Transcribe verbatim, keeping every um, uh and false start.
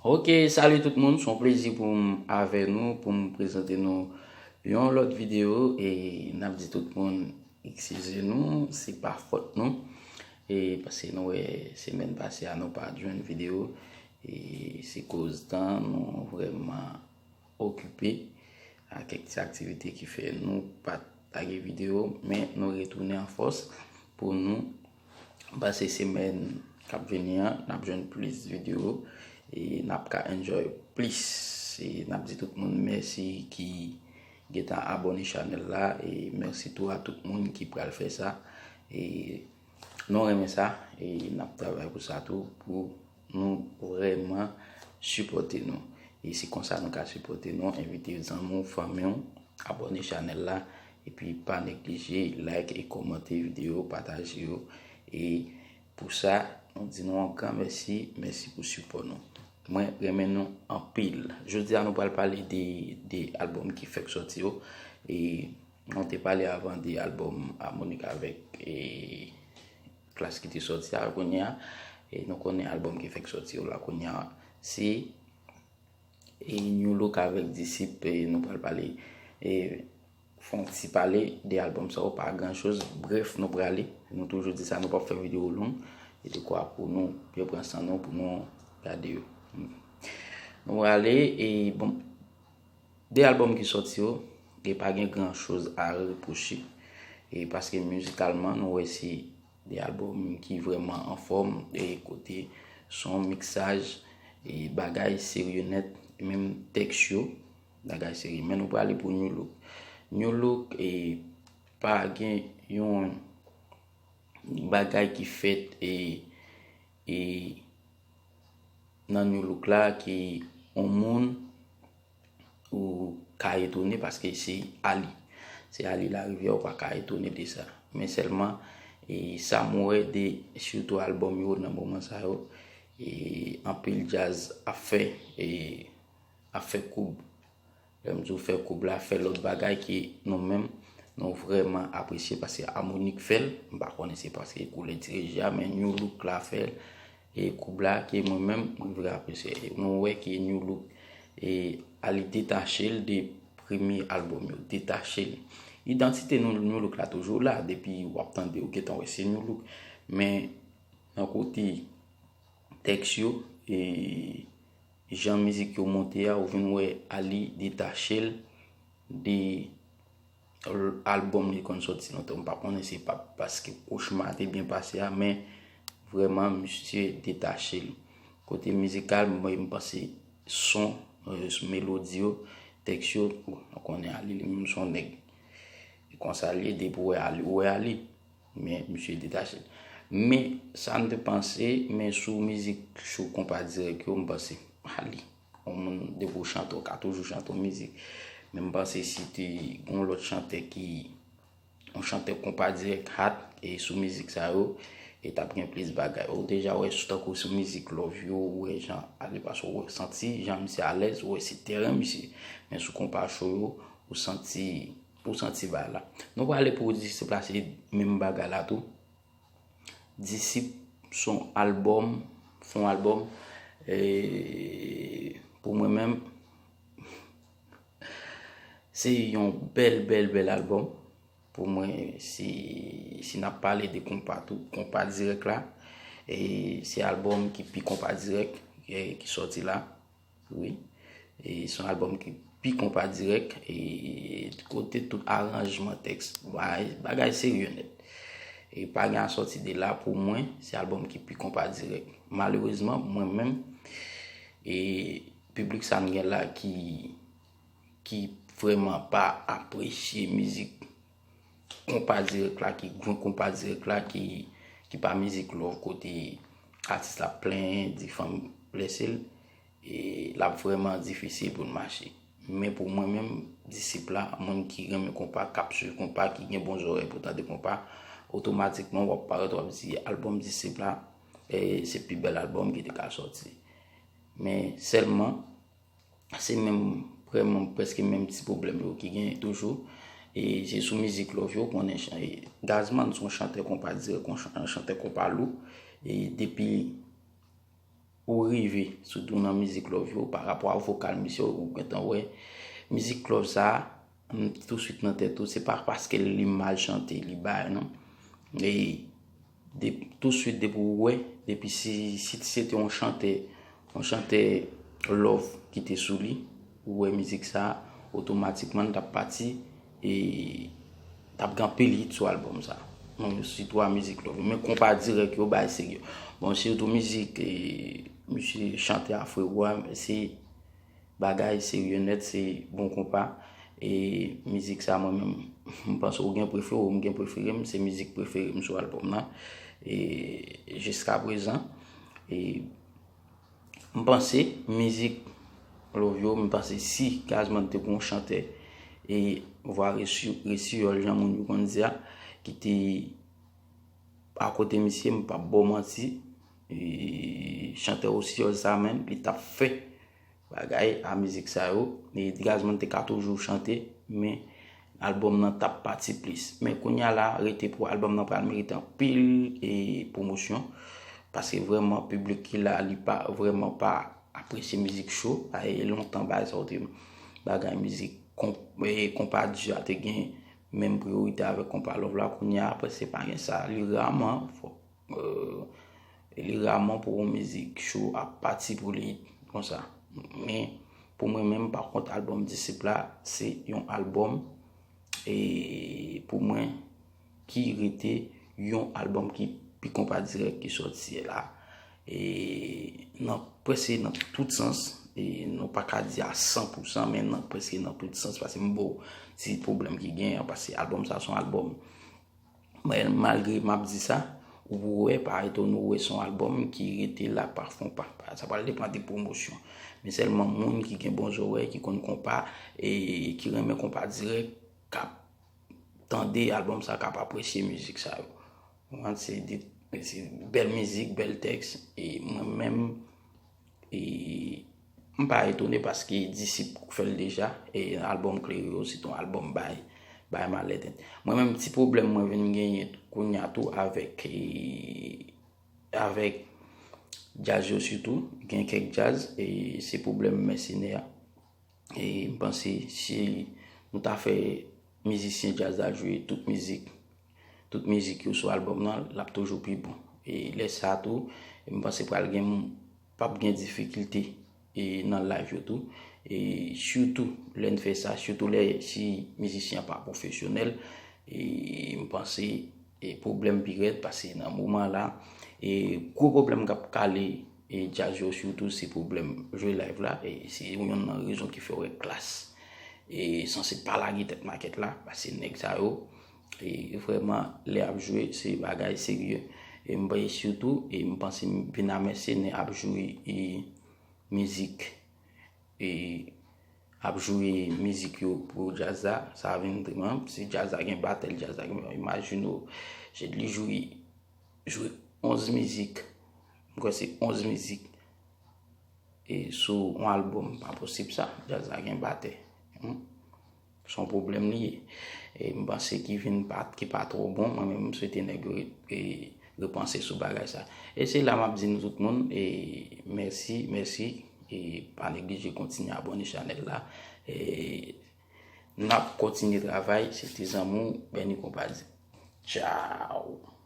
Ok, salut tout moun, se yon plezi pou m avè nou, pou m prezante nou yon lòt videyo, e n ap di tout moun eskize nou, se pa fòt nou, e paske nou wè semèn pase a nou pa t jwenn videyo, e se koz tan nou vrèman okipe a kèk ti aktivite ki fè nou pa t lage videyo, men nou retounen an fòs pou nou pase semèn k ap vini an, n ap jwenn plis videyo e n ap ka enjoy plis. E n ap di tout moun mèsi ki gentan abòne chanèl la, e mèsi tou a tout moun ki pral fè sa. E nou renmen sa, e n ap travay pou sa tou, pou nou vrèman sipòte nou. E se konsa nou ka sipòte nou, envite zanmi w, fanmi w, abòne chanèl la, epi pa neglije like e kòmante videyo, pataje yo. E pou sa, nou di nou yon gran mèsi, mèsi pou sipò nou. Mwen renmen nou anpil. Jodi a nou pral pale de, de albòm ki fèk sòti yo. E nou te pale avan de albòm Amonic avèk, e, Klass ki te sòti a kounye a. E nou konnen albòm ki fèk sòti yo la kounye a. Se, e, New Look avèk Disip, e, nou pral pale, e, fè yon ti pale de albòm sa yo, pa gran choz. Brèf, nou prale. Nou toujou di sa, nou p ap fè videyo long. E dekwa pou nou byen pran san nou, pou nou gade yo. Nou prale, e bon, de albòm ki sòti yo, e pa gen gran choz a repwoche. E paske mizikalman, nou wè se de albòm ki vrèman anfòm, e kote son, miksaj, e bagay serye nèt, e menm tèks yo, bagay serye. Men nou prale pou New Look. New Look, e pa gen yon bagay ki fèt, e, e nan New Look la ki yon moun ou ka etone paske se Ali. Se Ali Larivière, ou pa ka etone de sa. Men sèlman, e sa m wè de sitou albòm yo nan moman sa yo, e anpil djaz ap fè, e ap fè koub. Lè m di w fè koub la, fè lòt bagay ke nou menm, nou vrèman apresye paske Amonic fè l. M pa konnen se paske koulè ti reji a, men New Look la fè l. E koub la ke mwen menm, mwen vle apresye. E nou wè ke New Look, e, Ali detache l de premye albòm yo, detache l. Idantite nou, New Look la toujou la, depi w ap tande, ou gentan wè se New Look. Men nan kote tèks yo, e jan mizik yo monte a, ou vin wè Ali detache l de l-, albòm li konn sòti lontan. M pa konnen se pa paske kochma te byen pase a, men vrèman misye detache l. Kote mizikal, mwen m panse son, e, melodi yo, tèks yo, bon, nou konnen Ali li menm se yon nèg. E konsa li ye, depi w wè Ali, ou wè Ali. Men misye detache. Men sa m te panse, men sou mizik, sou konpa dirèk yo, m panse Ali, yon moun depi w chante, w ka toujou chante yon mizik. Men m panse si te gen yon lòt chantè ki, yon chantè konpa dirèk hat, e sou mizik sa yo, e t ap gen plis bagay. Ou deja wè sou, tankou sou mizik love yo, ou wè jan Ali pase, ou santi jan misye alèz, ou wè se tèren misye. Men sou konpa cho yo, ou santi, ou santi bagay la. Nou prale pou Disip la, se menm bagay la tou. Disip se yon albòm, se yon albòm, e, pou mwen menm, se yon bèl, bèl, bèl albòm. Pou mwen, si, si n ap pale de konpa tou, konpa dirèk la, e se albòm ki pi konpa dirèk, e ki sòti la. Wi. E se yon albòm ki pi konpa dirèk, e kote tout aranjman tèks, bagay, bagay serye nèt. E pa gen a sòti de la, pou mwen, se albòm ki pi konpa dirèk. Malerezman, mwen menm, e piblik sa n gen la ki, ki vrèman pa apresye mizik konpa dirèk la, ki grenn konpa dirèk la, ki, ki pa mizik love kote atis la plenyen, di fanm blese l, e l ap vrèman difisil pou l mache. Men pou mwen menm, Disip la, moun ki renmen konpa, k ap swiv konpa, ki gen bon zòrèy pou tande konpa, otomatikman w ap parèt, w ap di albòm Disip la, e se pi bèl albòm ki te ka sòti. Men sèlman, se menm, vrèman, prèske menm ti pwoblèm yo ki genyen toujou. E se sou mizik love yo konnen chan-, e Gazman se yon chantè konpa dirèk, yon chan-, yon chantè konpa lou. E depi ou rive, sitou nan mizik love yo, pa rapò a vokal misye, ou gentan wè mizik love sa a, m, touswit nan tèt ou, se pa paske li mal chante, li bay, non. E de, touswit depi ou wè, depi si, si se te yon chantè, yon chantè love ki te sou li, ou wè mizik sa, otomatikman l t ap pati, e t ap gen anpil hit sou albòm sa. Bon, sitou a mizik love. Men konpa dirèk yo bay serye. Bon, sitou mizik, e, misye chante a, frero a, se bagay serye nèt, se bon konpa. E mizik sa, mwen menm, m panse ou gen prefere w, m gen prefere m, se mizik prefere m sou albòm nan. E jiska prezan, e m panse mizik love yo, m panse si Gazzman te gon chantè, e vwa resi-, resiyòl, jan moun yo konn di a, ki te akote misye, m p ap ba w manti, e chantè resiyòl sa menm, li t ap fè bagay a mizik sa yo. E Gazzman te ka toujou chante, men albòm nan t ap pati plis. Men kounye a la, rete pou albòm nan pral merite anpil e pwomosyon. Paske vrèman, piblik ki la, li pa, vrèman pa apresye mizik cho. E lontan bagay sa yo te bagay mizik konp-, e konpa di a te gen menm priyorite avèk konpa love la. Kounye a, apre se pa gen sa. Li raman, fò, e, li raman pou yon mizik cho ap pati pou li konsa. Men, pou mwen menm, pa kont, albòm Disip la, se yon albòm, e, pou mwen, ki rete yon albòm ki pi konpa dirèk ki sòti la. E nan, prèske nan tout sans, e nou pa ka di a san pou san, men nan, prèske nan tout sans, paske m ba w ti pwoblèm ki genyen, paske albòm sa se yon albòm. Men malgre m ap di sa, ou pou wè, pa etone w wè se yon albòm ki rete la pa fon pa. Sa pral depann de pwomosyon. Men sèlman moun ki gen bon zòrèy, ki konn konpa, e ki renmen konpa dirèk, k ap tande albòm sa, k ap apresye mizik sa yo. Ou konprann? Se de, se bèl mizik, bèl tèks, e mwen menm, e m pa etone paske Disip fè l deja, e albòm Klere yo, se t on albòm bay, bay malèt. Mwen menm, ti pwoblèm mwen vin genyen kounye a tou avèk, e, avèk djaz yo sitou, gen kèk djaz, e se pwoblèm mèsenè a. E m panse si nou ta fè mizisyen djaz la jwe tout mizik, tout mizik yo sou albòm nan, l ap toujou pi bon. E lè sa tou, m panse pral gen, p ap gen difikilte, e nan live yo tou. E sitou, lè n fè sa, sitou lè si mizisyen an pa pwofesyonèl, e m panse e pwoblèm pi rèd, paske nan moman la, e gwo pwoblèm k ap kale, e djaz yo sitou, se pwoblèm jwe live la, e se youn nan rezon ki fè w wè Klass, e sanse pa lage tèt makèt la, paske nèg sa yo, e vrèman, lè y ap jwe, se bagay serye. E m panse sitou, e m panse m vin a mèsenè ap jwe, e mizik, e ap jwe mizik yo pou djaz la, sa vin triman. Si djaz la gen batèl, djaz la gen, imajine w, Jet Li jwe, jwe onz mizik. M kwè se onz mizik. E sou yon albòm, pa posib sa. Djaz la gen batè. Hmm. Se yon pwoblèm li ye. E m panse ki vin pa, ki pa twò bon. Mwen menm, m swete nèg yo re-, e repanse sou bagay sa. E se la m ap di nou tout moun, e mèsi, mèsi. E pa neglije kontinye abòne chanèl la. E n ap kontinye travay. Se ti zanmi w, Benny Konpa di. Tchao.